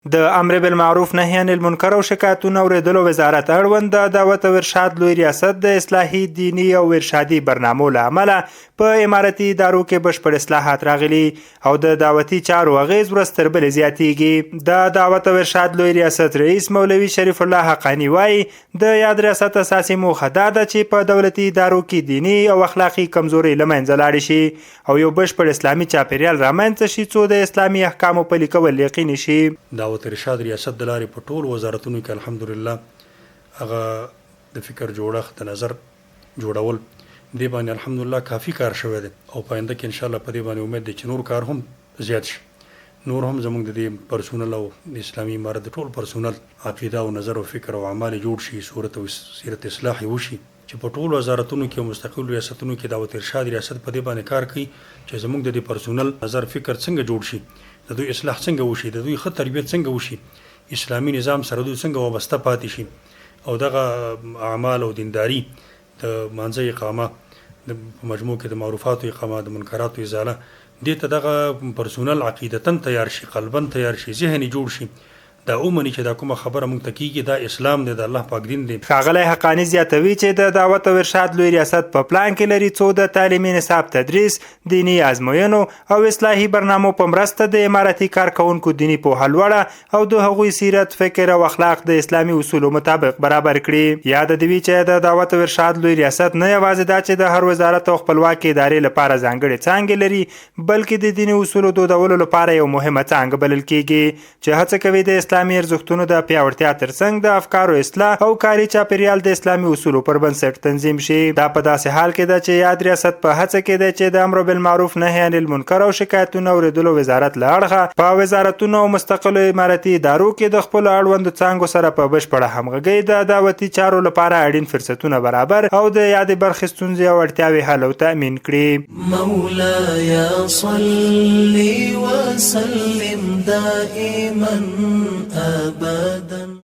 د امر بالمعروف نهی عن المنکر او شکایتونو اورېدلو وزارت اړوند د دعوت او ارشاد لوی ریاست د اصلاحي، دیني او ارشادي برنامو له امله په امارتي ادارو کې بشپړ اصلاحات راغلي او د دعوتي چارو اغېز ورځ تر بلې زیاتیږي. د دعوت او ارشاد لوی ریاست رئیس مولوي شریف الله حقاني وايي، د یاد ریاست اساسي موخه دا ده چې په دولتي ادارو کې دیني او اخلاقي کمزورۍ له منځه لاړې شي او یو بشپړ اسلامي چاپېریال رامنځته شي څو د اسلامي احکامو پلي کول یقیني شي. دعوت ارشاد ریاست د لارې په ټولو وزارتونو کې الحمدلله هغه د فکر جوړښت د نظر جوړول دې باندې الحمدلله کافي کار شوی دی او په آینده کې انشاءالله په دې باندې امید دی چې نور کار هم زیات شي نور هم زموږ د دې پرسونل او د اسلامي امارت د ټول پرسونل عقیده او نظر او فکر او اعمال جوړ شي صورت او سیرت اصلاح یې وشي. چې په ټولو وزارتونو کې او مستقلو ریاستونو کې دعوت ارشاد ریاست په دې باندې کار کوي چې زموږ د دې پرسونل نظر فکر څنګه جوړ شي، د دوی اصلاح څنګه وشي، د دوی ښه تربیت څنګه وشي، اسلامي نظام سره دوی څنګه وابسته پاتې شي او دغه اعمال او دینداري د لمانځه اقامه، د په مجموع کې د معروفاتو اقامه، د منکراتو ازاله دې ته دغه پرسونل عقیدتاً تیار شي، قلباً تیار شي، ذهن یې جوړ شي دا ومني چې دا کومه خبره موږ ته کیږي دا اسلام دی، د الله پاک دین دی. ښاغلی حقاني زیاتوي چې د دعوت او ارشاد لوی ریاست په پلان کې لري څو د تعلیمي نصاب تدریس، دیني ازموینو او اصلاحي برنامو په مرسته د امارتي کارکوونکو دیني پوهه لوړه او د هغوی سیرت، فکر او اخلاق د اسلامي اصولو مطابق برابر کړي. یاده دې وي چې د دعوت او ارشاد لوی ریاست نه یوازې دا چې د هر وزارت او خپلواکې ادارې لپاره ځانګړې څانګې لري، بلکې د دیني اصولو دودولو لپاره یو مهمه څانګه بلل کېږي. چې هڅه کوي د اسلامي ارزښتونو د پیاوړتیا ترڅنګ د افکارو اصلاح او کاري چاپیریال د اسلامي اصولو پر بنسټ تنظیم شي. دا په داسې حال کې ده چې یاد ریاست په هڅه کې دی چې د امر بالمعروف نهی عن المنکر او شکایتونو اورېدلو وزارت له اړخه په وزارتونو او مستقلو امارتي ادارو کې د خپلو اړوندو څانګو سره په بشپړه همغږۍ د دعوتي چارو لپاره اړین فرصتونه برابر او د یادې برخې ستونزې او اړتیاوې حل او تأمین کړي. مولاي صل وسلم دائما ابدا.